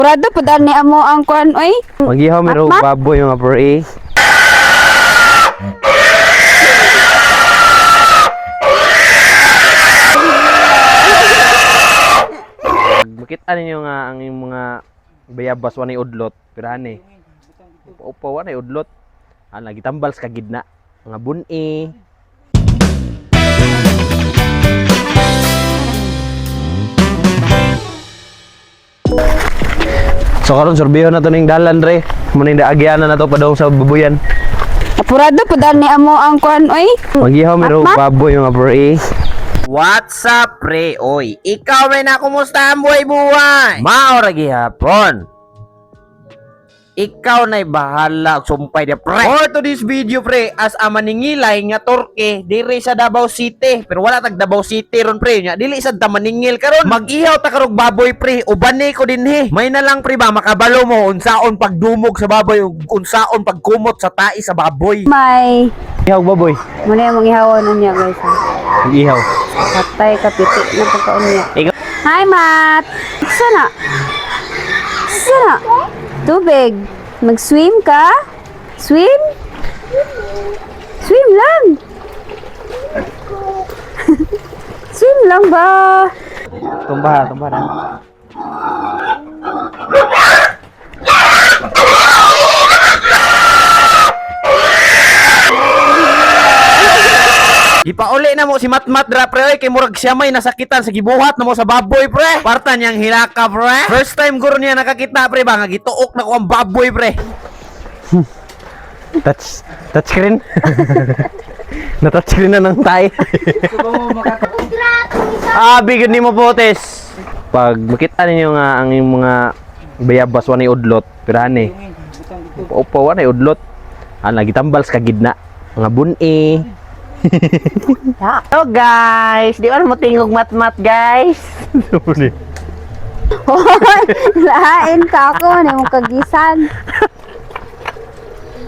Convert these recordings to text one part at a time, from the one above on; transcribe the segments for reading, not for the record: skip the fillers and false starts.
Prado pud ani amo ang kuan oy. Magihaw mi Matmat? baboy mga pre. Makita ninyo nga ang inyong mga bayabas wa udlot pero ani. Upa wa udlot. Ana gitambal sa kagidna. Mga buni. So karon surbiho na to ning dalan re. Muning daagyanan na to padung sa babuyan. Apurado pud ani amo ang kuan oy. Magihaw mi Matmat? baboy mga pre. What's up, pre? Oy, ikaw rin na kumusta ang buhay-buhay? Mao ra gihapon. Ikaw na'y bahala og sumpay dia, pre. For to this video, pre, as a maningilay nga Torque diri sa Davao City. Pero wala tag Davao City ron, pre. Nya dili sad ta maningil karon. Mag-ihaw ta karog baboy, pre. Ubani ko dinhi. May na lang, pre, ba makabalo mo unsaon pagdumog sa baboy ug unsaon pagkumot sa tai sa baboy. May Ihaw baboy. muna yung mga ihawan niya guys. Ha. Ihaw. Patay kapiti na pagkaon niya. Ikaw- Hi Matt. Sana. Sana. Tubig. Mag-swim ka? Swim? Swim lang. Swim lang ba? Tumba, tumba na. Gipauli na mo si Matmat dra pre oy kay murag siya may nasakitan sa gibuhat na mo sa baboy pre. Parta niyang hilaka pre. First time guro niya nakakita pre ba nga gituok na ko ang baboy pre. Touch touch screen. Na touch screen na ng tay. Ah, bigod nimo potes. Pag makita ninyo nga ang inyong mga bayabas wa udlot, pero ani. Upa wa udlot. Ana gitambal sa kagidna. Mga buni. Hello guys, di ba mo tingog Matmat guys? Buni. Lain ka ako, ano mong kagisan.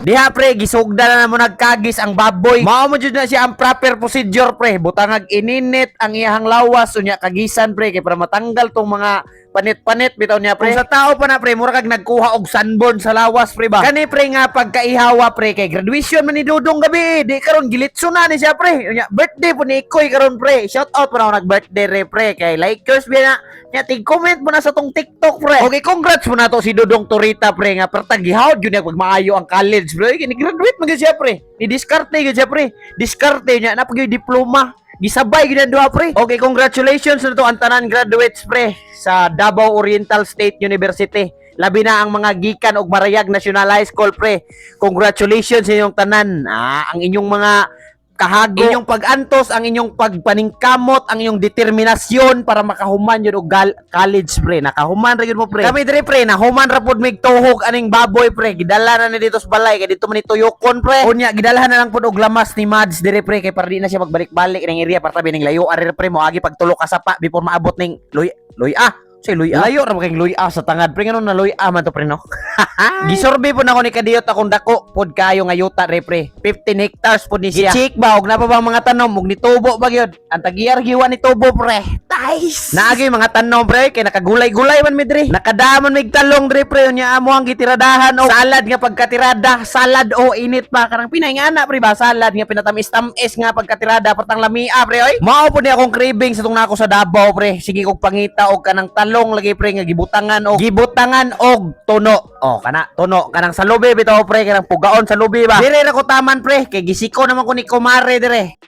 Diha pre, gisugda na mo nagkagis ang baboy. Mao mo jud na siya ang proper procedure pre. Butangag ininit ang iyahang lawas unya kagisan pre kay para matanggal tong mga panit-panit bitaw niya pre. Kung sa tao pa na pre, mura kag nagkuha og sunburn sa lawas pre ba. Kani pre nga pagkaihawa pre kay graduation man ni Dudong gabi eh. Di karon gilitso na ni siya pre. Unya birthday po ni Ikoy karon pre. Shout out po na ako nag-birthday re pre kay likers biya na. Nya tig comment mo na sa tong TikTok pre. Okay, congrats mo na to si Dudong Torita pre nga pertag gihawd yun niya pag maayo ang college pre. Kini graduate man gyud siya pre. Ni diskarte gyud siya pre. Diskarte niya na pag diploma. Gisabay gyud ang duha pre. Okay, congratulations na to ang tanan graduates pre sa Davao Oriental State University. Labi na ang mga gikan og Marayag National High School pre. Congratulations sa inyong tanan. Ah, ang inyong mga kahago, inyong pag-antos, ang inyong pagpaningkamot, ang inyong determinasyon para makahuman yun og college pre. Nakahuman ra yun mo pre. Kami dire pre, nahuman ra pod mig tuhog aning baboy pre. Gidala na ni dito sa balay kay dito man ni tuyokon pre. Unya gidala na lang pod og lamas ni Mads dire pre kay para di na siya magbalik-balik ning area para tabi ning layo ari pre mo agi pagtulo ka sapa before maabot ning luy luy ah. Say luy ah. Layo ra ba kay luy ah sa tangad pre ngano na luy ah man to pre no. Gisorbe po na ako ni Kadiyot akong dako pod kayo nga yuta re pre. 15 hectares pod ni siya. Gicheck ba og na pa bang mga tanom ug nitubo ba gyud? Ang tagiyar giwa ni tubo pre. Tais. Naagay mga tanom pre kay nakagulay-gulay man mi dre. Nakadamon mig talong dre pre unya amo ang gitiradahan og salad nga pagkatirada, salad o init pa karang pinaingana pre ba salad nga pinatamis-tamis nga pagkatirada partang lamia pre oy. Mao pod ni akong craving sa tung nako sa Davao pre. Sige kog pangita og kanang talong lagi pre nga gibutangan og tuno. Oh, kana tuno kanang sa lubi bitaw pre kanang pugaon sa lubi ba. Dire ra ko taman pre kay gisiko naman ko ni kumare dire.